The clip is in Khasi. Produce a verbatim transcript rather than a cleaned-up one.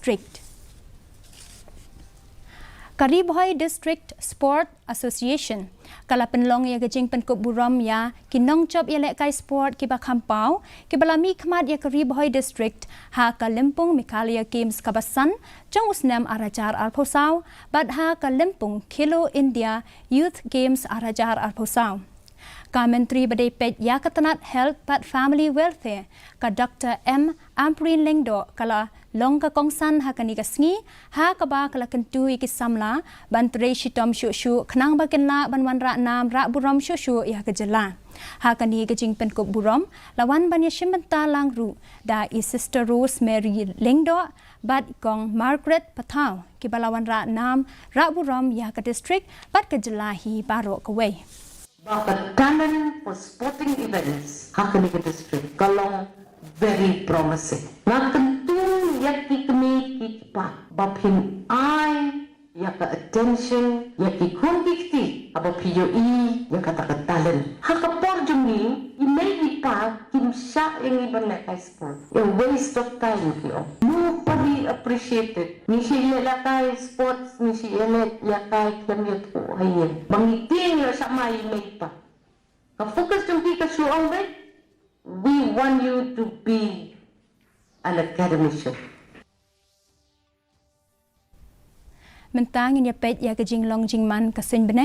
District. Ka Ri Bhoi District Sport Association ka la pynlong ïa ka jingpynkup burom ïa ki nongjop ïalehkai sport kiba kham paw kiba la mihkhmat ïa ka Ri Bhoi District ha ka lympung Meghalaya Games kaba san jong u snem ar hajar arphew saw bad ha ka lympung Khelo India Youth Games ar hajar arphew saw. Ka Myntri ba dei peit ïa ka tnat Health bad Family Welfare, ka Doctor M Ampareen Lyngdoh, ka la long ka kongsan ha kane ka sngi, ha kaba ka la kyntu ïa ki samla ban trei shitom shuh shuh khnang ba kin lah ban wanrah nam rah burom shuh shuh ïa ka jylla. Ha kane ka jingpynkup burom la wan ban ïashim bynta lang ruh da i Sister Rosemary Lyngdoh bad i Kong Margaret Pathaw, kiba la wanrah nam rah burom ïa ka district bad ka jylla hi baroh kawei. Ba ka talent for sporting events ha kane ka district ka long very promising. Nga kyntu ïa ki kmie ki kpa ba phin ai ïa ka attention ïa ki khun ki kti haba phi ïohi ïa kata ka talent. Ha ka por jong ngi, i mei i pa kim shah ïa ngi ban lehkai sport. A waste of time ki ong. Nobody appreciated. Ngi shu ïalehkai sports, ngi shu ïalehkai khlem ïathuh ha ïing. Ba ngi tieng ïa sha ma i mei i pa. Ka focus jong ki ka shu ong beit, we want you to be an academician. Mynta ngin ïa peit ïa ka jinglong jingman ka suiñ bneng.